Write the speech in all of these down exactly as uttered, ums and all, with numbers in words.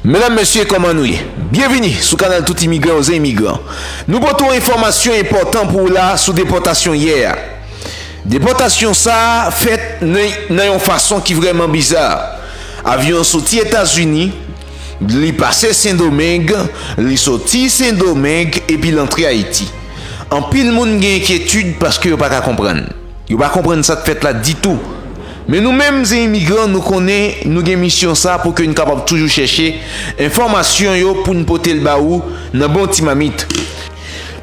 Medam, mesye, kòman nou ye? Byenvini sou kanal Tout Imigran Ozè Imigran. Nou pote yon enfòmasyon enpòtan pou w la sou depòtasyon yè a. Depòtasyon sa a fèt nan, nan yon fason ki vrèman biza. Avyon an soti Etazini, li pase Sendomeng, li soti Sendomeng epi l antre Ayiti. Anpil moun gen enkyetid paske yo pa ka konprann. Yo pa konprann sa k fèt la ditou. Men nou menm, Zen Imigran, nou konnen nou gen misyon sa pou ke n kapab toujou chèche enfòmasyon yo pou n pote l ba ou nan bon ti mamit.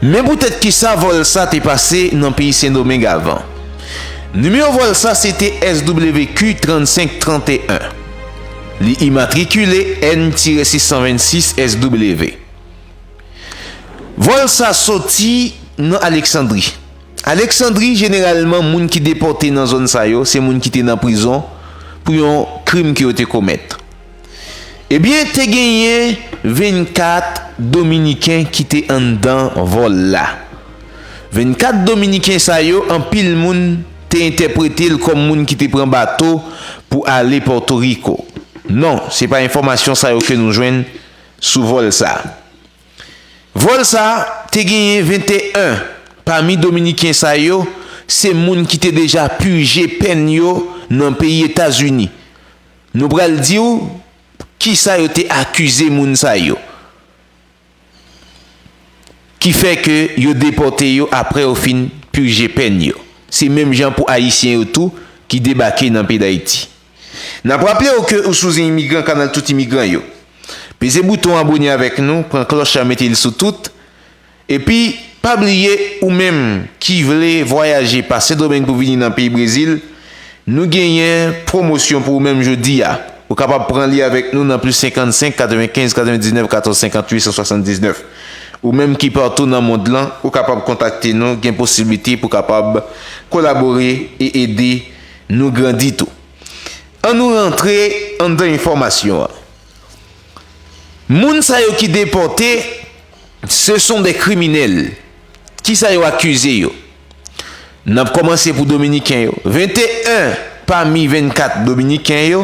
Men poutèt kisa vòl sa te pase nan peyi Sendomeng avan? Nimewo vòl sa se te S W Q trannsenk tranteyen. Li imatrikile N tire sis san vennsis S W. Vòl sa soti nan Aleksandri. Aleksandri, jeneralman, moun ki depòte nan zòn sa yo, se moun ki te nan prizon pou yon krim ke yo te komèt. Ebyen, te genyen vennkat Dominiken ki te anndan vòl la. Vennkat Dominiken sa yo, anpil moun te entèprete l kòm moun ki te pran bato pou ale Pòtoriko. Non, se pa enfòmasyon sa yo ke nou jwenn sou vòl sa. Vòl sa te genyen venteyen pami Dominiken sa yo, se moun ki te deja pije pèn yo nan peyi Etazini. Nou pral di w kisa yo te akize moun sa yo, ki fè ke yo depòte yo apre yo fin pije pèn yo. Se menm jan pou Ayisyen yo tou ki debake nan peyi Dayiti. N ap raple w ke ou sou Zen Imigran, kanal tout imigran yo. Peze bouton abone avèk nou, pran klòch la, mete l sou tout. Epi, pa bliye, ou menm ki vle vwayaje pa Sendomeng pou vini nan peyi Brezil, nou genyen pwomosyon pou ou menm jodi a. Ou kapab pran li avèk nou nan plis senkannsenk, katrevenkenz, katrevendiznèf, katòz, senkantuit, san swasanndiznèf. Ou menm ki patou nan mond lan, ou kapab kontakte nou, gen posiblite pou kapab kolabore e ede nou grandi tou. Ann nou rantre anndan enfòmasyon an. Moun sa yo ki depòte, ce sont des criminels. Kisa yo akize yo? N ap kòmanse pou Dominiken yo. Venteyen pami vennkat Dominiken yo,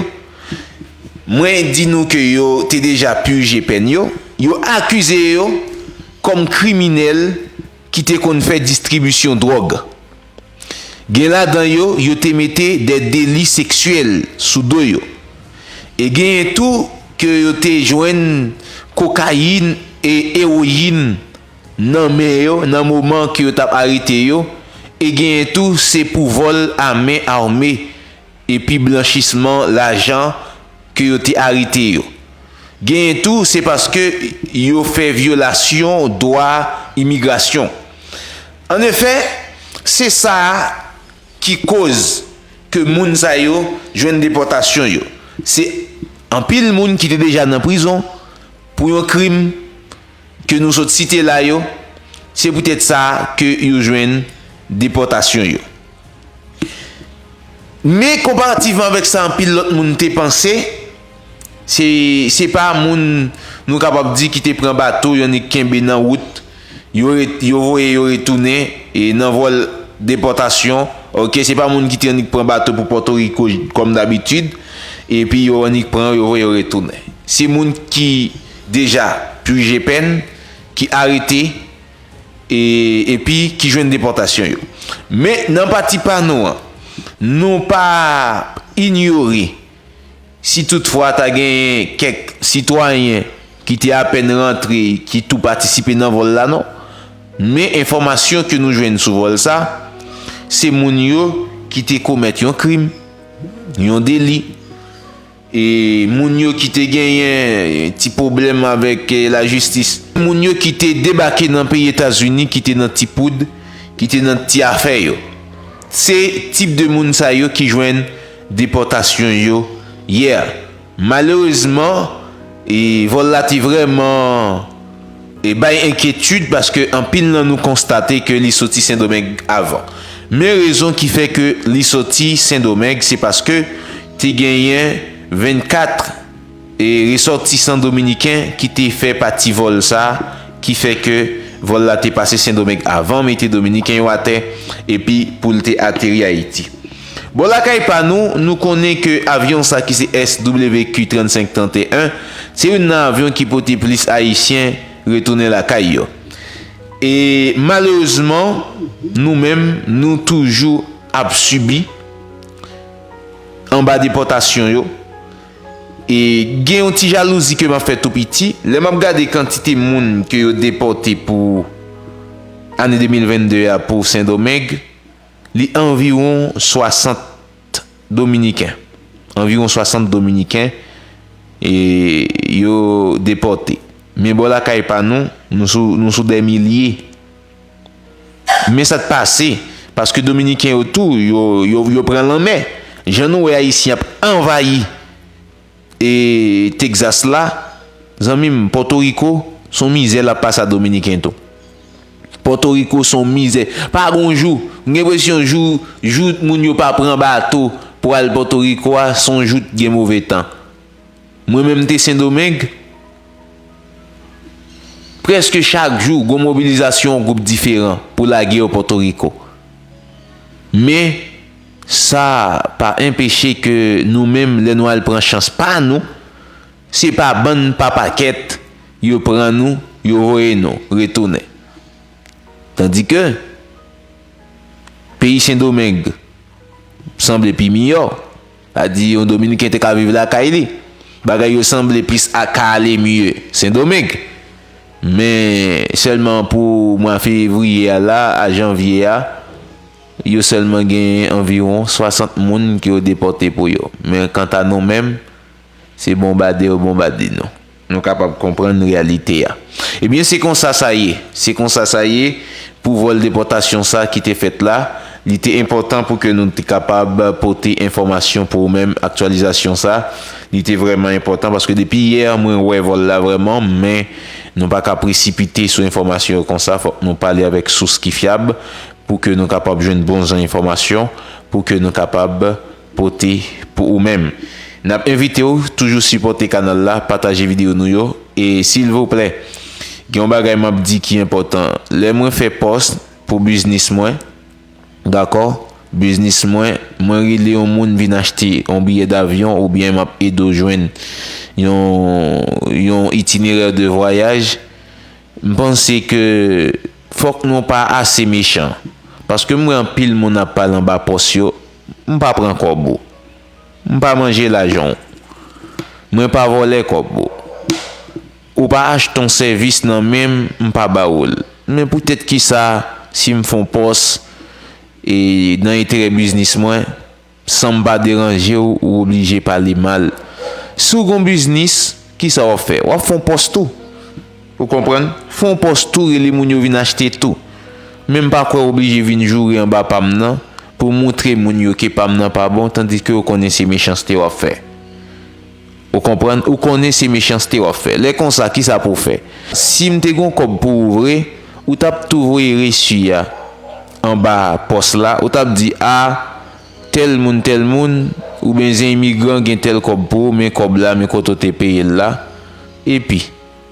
mwen di nou ke yo te deja pije pèn yo. Yo akize yo kòm kriminèl ki te konn fè distribisyon dwòg. Gen ladan yo, yo te mete de deli seksyèl sou do yo. E genyen tou ke yo te jwenn kokayin e ewoyin nan men yo nan moman ke yo t ap arete yo. E genyen tou se pou vòl a men ame epi blanchisman lajan ke yo te arete yo. Genyen tou se paske yo fè vyolasyon dwa imigrasyon. Annefè, se sa a ki koz ke moun sa yo jwenn depòtasyon yo. Se anpil moun ki te deja nan prizon pou yon krim ke nou sot site la yo, se poutèt sa ke yo jwenn depòtasyon yo. Men konparativman avèk sa anpil lòt moun te panse, se, se pa moun nou kapab di ki te pran bato, yo annik kenbe nan wout, yo re-, yo voye yo retounen e nan vòl depòtasyon. Oke, se pa moun ki te annik pran bato pou Pòtoriko kòm dabitid, epi yo annik pran yo, yo voye yo retounen. Se moun ki deja pije pèn, ki arete, e, epi ki jwenn depòtasyon yo. Men, nan pati pa nou an, nou pa inyore si toutfwa ta genyen kèk sitwayen ki te apèn rantre, ki tou patisipe nan vòl la, non. Men enfòmasyon ke nou jwenn sou vòl sa, se moun yo ki te komèt yon krim, yon deli, e moun yo ki te genyen ti pwoblèm avèk, e, lajistis, moun yo ki te debake nan peyi Etazini, ki te nan ti poud, ki te nan ti afè yo. Se tip de moun sa yo ki jwenn depòtasyon yo yè. Malerezman, e, vòl la te vrèman, e, bay enkyetid paske anpil nan nou konstate ke li soti Sendomeng avan. Men rezon ki fè ke li soti Sendomeng, se paske te genyen vennkat, e, resòtisan dominiken ki te fè pati vòl sa, ki fè ke vòl la te pase Sendomeng avan mete dominiken yo atè, epi pou l te ateri Ayiti. Bò lakay pa nou, nou konnen ke avyon sa ki se S W Q trannsenk tranteyen, Se youn nan avyon ki pote plis Ayisyen retounen lakay yo. E malerezman, nou menm, nou toujou ap sibi anba depòtasyon yo. E gen yon ti jalouzi ke m ap fè tou piti. Lè m ap gade kantite moun ke yo depòte pou ane de mil vennde a pou Sendomeng, li anviwon swasant Dominiken. Anviwon swasant Dominiken e yo depòte. Men bò lakay pa nou, nou sou, nou sou dè milye. Men sa k pase, paske Dominiken yo tou, yo, yo, yo pran lanmè. Jan nou wè Ayisyen ap anvayi e Texas la, zanmi m, Pòtoriko, se yon mizè l ap pase a Dominiken tou. Pòtoriko se yon mizè. Pa gon jou, m gen enpresyon jou, jou moun yo pa pran bato pou al Pòtoriko a, se yon jou t gen move tan. Mwen menm m te Sendomeng, prèske chak jou, gon mobilizasyon yon gwoup diferan pou lage yo Pòtoriko. Men, sa pa enpeche ke nou menm, lè nou al pran chans pa nou, se pa bann pa pakèt yo pran nou, yo voye nou retounen. Tandike, peyi Sendomeng sanble pi miyò. Sa di, yon Dominiken te ka viv lakay li. Bagay yo sanble plis a ka ale mye Sendomeng. Men sèlman pou mwa fevriye a la, a janvye a, yo sèlman gen anviwon swasant moun ke yo depòte pou yo. Men kanta nou menm, se bonbade yo bonbade nou. Nou kapab konprann reyalite a. Ebyen, se konsa sa ye. Se konsa sa ye pou vòl depòtasyon sa ki te fèt la. Li te enpòtan pou ke nou te kapab pote enfòmasyon pou ou menm, aktyalizasyon sa. Li te vrèman enpòtan paske depi yè, mwen wè vòl la vrèman, men nou pa ka presipite sou enfòmasyon yo konsa. Fòk nou pale avèk sous ki fyab pou ke nou kapab jwenn bon jan enfòmasyon, pou ke nou kapab pote pou ou menm. N ap envite w toujou sipòte kanal la, pataje videyo nou yo, e silvouplè, gen yon bagay m ap di ki enpòtan. Lè mwen fè pòs pou biznis mwen, dakò? Biznis mwen, mwen rele yon moun vin achte yon biyè davyon oubyen m ap ede w jwenn yon, yon itinerè de vwayaj, m panse ke fòk nou pa ase mechan. Paske m wè anpil moun ap pale anba pòs yo, m pa pran kòb ou. M pa manje lajan w. Mwen pa vòlè kòb ou. Ou pa achte yon sèvis nan men m, m pa ba ou l. Men poutèt kisa, si m fè yon pòs e nan enterè biznis mwen, san m pa deranje w, ou oblije pale mal? Si w gon biznis, kisa w ap fè? W ap fè yon pòs tou. Ou konprann? Fè yon pòs tou, rele moun yo vin achte tou. Men m pa kwè w oblije vin joure anba pa m nan pou moutre moun yo ke pa m nan pa bon, tandike w konnen se mechanste w ap fè. Ou konprann? Ou konnen se mechanste w ap fè. Lè konsa, kisa pou w fè? Si m te gon kòb pou ou vre, ou t ap tou voye resi a anba pòs la, ou t ap di, a, tèl moun, tèl moun, oubyen zen imigran gen tèl kòb pou ou, men kòb la, men kote w te peye l la. Epi,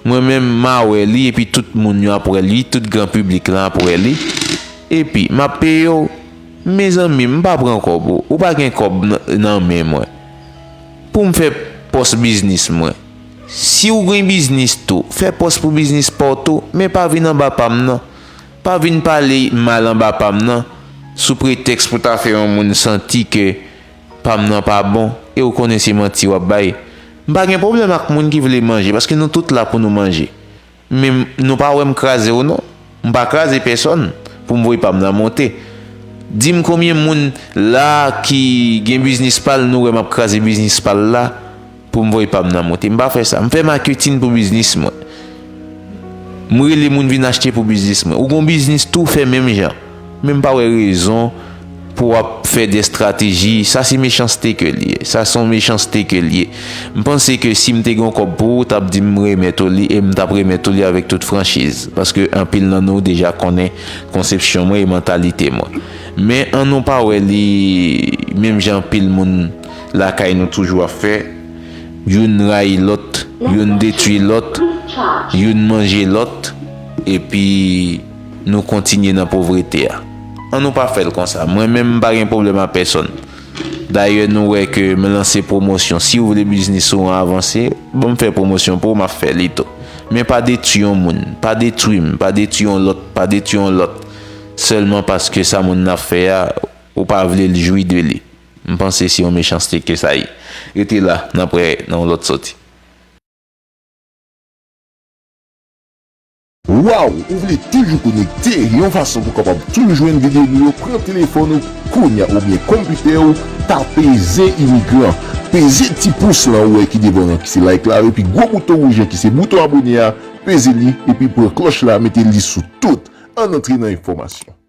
mwen menm, m a wè li, epi tout moun yo ap wè li, tout gran piblik lan ap wè li. Epi, m ap peye w. Mezanmi, m pa pran kòb ou. Ou pa gen kòb nan, nan men mwen. Pou m fè pòs biznis mwen. Si w gen biznis tou, fè pòs pou biznis pa w tou, men pa vin anba pa m nan. Pa vin pale mal anba pa m nan, sou pretèks pou ta fè yon moun santi ke pa m nan pa bon, e w konnen se manti w ap bay. M pa gen pwoblèm ak moun ki vle manje, paske nou tout la pou nou manje. Men m, nou pa wè m kraze w non. M pa kraze pèsonn pou m voye pa m nan monte. Di m konbyen moun la ki gen biznis pa l, nou wè m ap kraze biznis pa l la, pou m voye pa m nan monte. M pa fè sa. M fè maketin pou biznis mwen. M rele moun vin achte pou biznis mwen. Ou gon biznis tou, fè menm jan. Men m pa wè rezon pou w ap fè de estrateji. Sa se mechanste ke l ye. Sa se yon mechanste ke l ye. M panse ke si m te gen yon kòb pou ou, w t ap di m remèt ou li e m t ap remèt ou li avèk tout franchiz. Paske anpil nan nou deja konnen konsepsyon mwen e mantalite mwen. Men an nou pa wè li menm jan anpil moun lakay nou toujou ap fè. Youn rayi lòt, youn detwi lòt, youn manje lòt, epi nou kontinye nan povrete a. An nou pa fè l konsa. Mwen menm, m pa gen pwoblèm ak pèsonn. Dayè, nou wè ke m lanse pwomosyon. Si w vle biznis ou an avanse, ban m fè pwomosyon pou w, m ap fè li tou. Men pa detwi yon moun, pa detwi m, pa detwi yon lòt, pa detwi yon lòt. Sèlman paske sa moun nan ap fè a, ou pa vle l jwi de li. M panse se yon mechanste ke sa ye. Rete la, n ap wè nan yon lòt sòti. Waw, ou vle toujou konekte? Yon fason pou w kapab toujou jwenn videyo nou yo, pran telefòn ou kounya oubyen konpitè w, tape Zen Imigran. Peze ti pous lan ou wè ki devan an ki se like la, epi gwo bouton wouj an ki se bouton abone a, peze li, epi pran klòch la, mete li sou tout. Ann antre nan enfòmasyon.